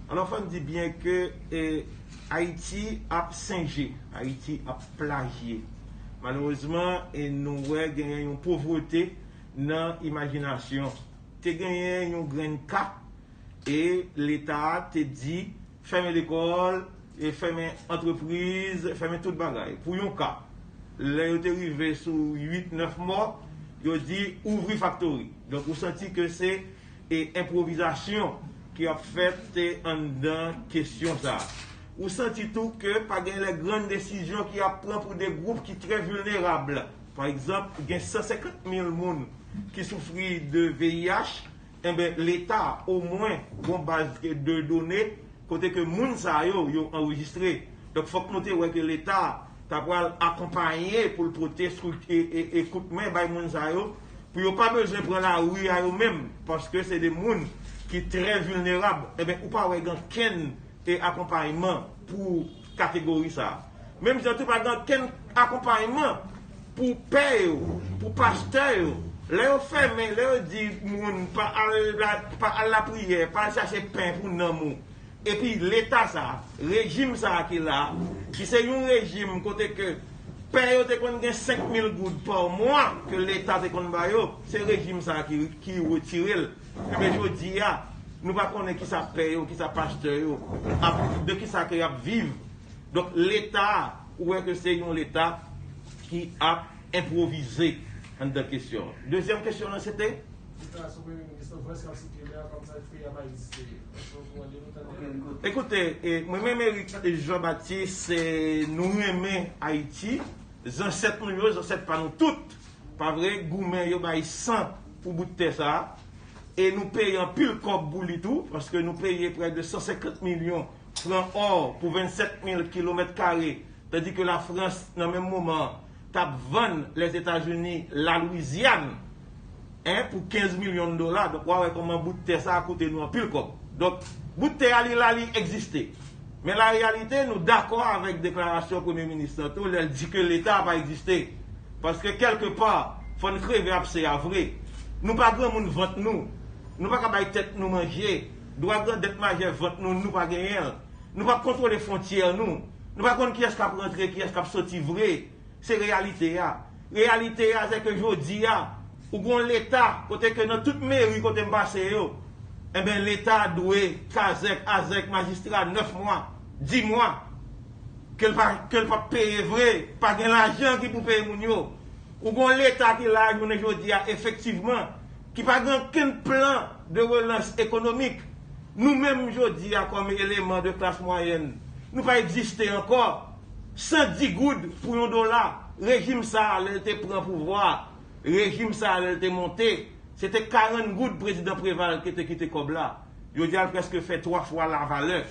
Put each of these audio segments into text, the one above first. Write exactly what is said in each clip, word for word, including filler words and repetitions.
Alò, fò n di byen ke, e, Ayiti ap senje, Ayiti ap plajye. Malerezman, e, nou wè genyen yon povrete nan imajinasyon. Te genyen yon grenn ka, e Leta a te di, fèmen lekòl, e fèmen antrepriz, fèmen tout bagay. Pou yon ka, lè yo te rive sou uit, nèf mò, yo di, ouvri faktori. Donk, ou santi ke se e enpwovizasyon ki ap fèt, e, anndan kesyon sa a. Ou santi tou ke pa gen lè grann desizyon ki ap pran pou de gwoup ki trè vilnerab. Pa egzanp, gen san senkant mil moun ki soufri de V I H, enben, Leta, omwen, gon baz de done kote ke moun sa yo, yo anrejistre. Donk, fòk nou te wè ke Leta ta pral akonpaye pou l pote strik-, e, e, e kout men bay moun sa yo, pou yo pa bezwen pran lari a yo menm, paske se de moun ki trè vilnerab. Enben, ou pa wè gen kenn e akonpayman pou kategori sa a. Menm jan tou pa gen kenn akonpayman pou pè yo, pou pastè yo. Lè yo fèmen, lè yo di moun pa al la, pa al lapriyè, pa al chache pen pou nanm ou. Epi Leta sa, rejim sa ki la, ki se yon rejim kote ke pè yo te konn gen senk mil goud pa mwa ke Leta te konn ba yo, se rejim sa ki, ki retire l. Enben, jodi a, nou pa konnen kisa pè yo, kisa pastè yo, ap, de kisa ke y ap viv. Donk, Leta, ou wè ke se yon Leta ki ap enpwovize anndan kesyon. Dezyèm kesyon lan, se te? Deklarasyon Premye Minis lan, vrè sa site lè a kòmsa peyi a pa egziste. Èske w tande nou tande? Ekoute, e, mwen menm Eric Jean Baptiste, e, nou renmen Ayiti. Zansèt nou yo, zansèt pa nou tout, pa vre, goumen yo bay san pou bout tè sa a. E nou peye anpil kòb pou li tou, paske nou peye prè de san senkant milyon fran ò pou vennsèt mil kilomèt kare, tandi ke Lafrans, nan menm moman an, t ap vann Lèzetazini Lalwizyàn, en, pou kenz milyon dola. Donk, w a wè kòman bout tè sa a koute nou anpil kòb. Donk, bout tè a, li la, li egziste. Men la reyalite, nou dakò avèk deklarasyon Premye Minis lan tou, lè l di ke Leta pa egziste. Paske, kèlkepa, fò n kreve abse a vre. Nou pa granmoun vant nou. Nou pa ka bay tèt nou manje. Dwa grandèt majè vant nou, nou pa genyen l. Nou p ap kontwole fwontyè nou. Nou pa konn kiyès k ap rantre, kiyès k ap soti vre. Se reyalite a. Reyalite a, se ke jodi a, ou gon Leta, kote ke nan tout meri kote m pase yo, enben, Leta dwe kazèk, azèk, majistra nèf mwa, dis mwa, ke l pa, ke l p ap peye vre, pa gen lajan ki pou peye moun yo. Ou gon Leta ki la jounen jodi a, efektivman, ki pa gen okenn plan de relans ekonomik. Nou menm jodi a, kòm eleman de klas mwayèn, nou pa egziste ankò. San dis goud pou yon dola, rejim sa a, lè l te pran pouvwa, rejim sa a, lè l te monte, se te karant goud prezidan Preval ki te kite kòb la. Jodi a, l prèske fè twa fwa lavalè.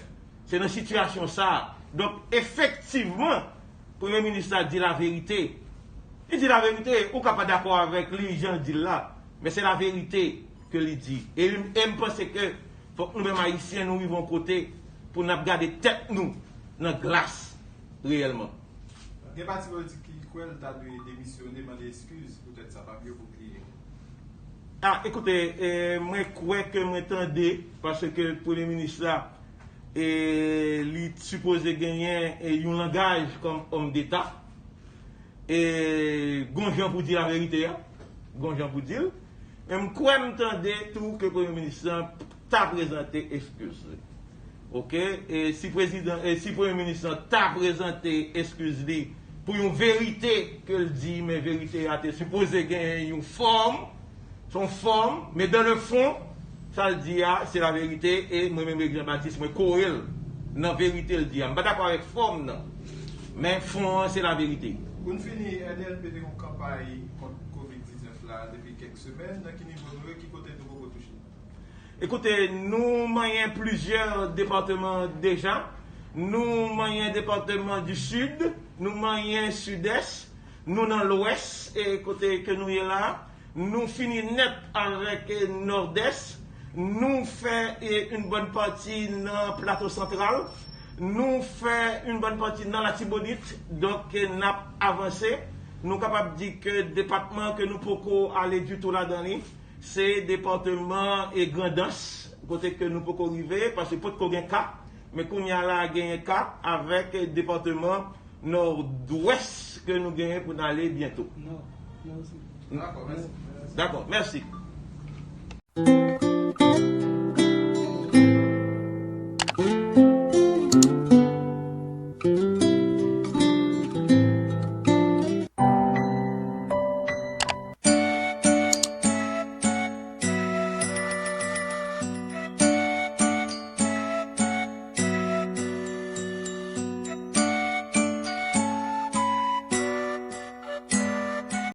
Se nan sitiyasyon sa a. Donk, efektivman, Premye Minis la di laverite. Li di laverite, ou ka pa dakò avèk li, jan l di l la, men se laverite ke li di. E, e m panse ke fòk nou menm Ayisyen, nou rive yon kote pou n ap gade tèt nou nan glas reyèlman. Gen pati politik ki kwè l ta dwe demisyone, mande eskiz poutèt sa, pa bliye pou kliye. A, ekoute, e, mwen kwè ke mwen tande, paske Premye Minis la, e, li sipoze genyen, e, yon langaj kòm òm deta. E, gon jan pou di laverite a, gon jan pou di l. Men m kwè m tande tou ke Premye Minis lan ta prezante eskiz li. Oke? E si prezidan, e si Premye Minis lan ta prezante eskiz li pou yon verite ke l di, men verite a te sipoze genyen yon fòm, se yon fòm, men dans le fond, sa l di a, se laverite, e mwen menm Eric Jean Baptiste, mwen kore l nan verite l di a. M pa dakò avèk fòm nan, men fon an, se laverite. Pou n fini, N D N P te gen yon kanpay kont kovid diznèf la depi kèk semèn. Nan ki nivo nou ye? Ki kote nou poko touche? Ekoute, nou manyen plizyè depatman deja. Nou manyen depatman di Sid, nou manyen Sidès, nou nan Lwès, e kote ke nou ye la. Nou fini nèt avèk, e, Nòdès. Nou fè, e, yon bòn pati nan Plato Santral. Nou fè yon bòn pati nan Latibonit. Donk, e, n ap avanse. Nou kapab di ke depatman ke nou poko ale ditou ladan li, se depatman, e, Grandans. kote ke nou poko rive, paske potko gen ka, men kounye a la genyen ka avèk depatman Nòdwès ke nou genyen pou n ale byento. Non, non, se Dakò, mèsi. Dakò, mèsi.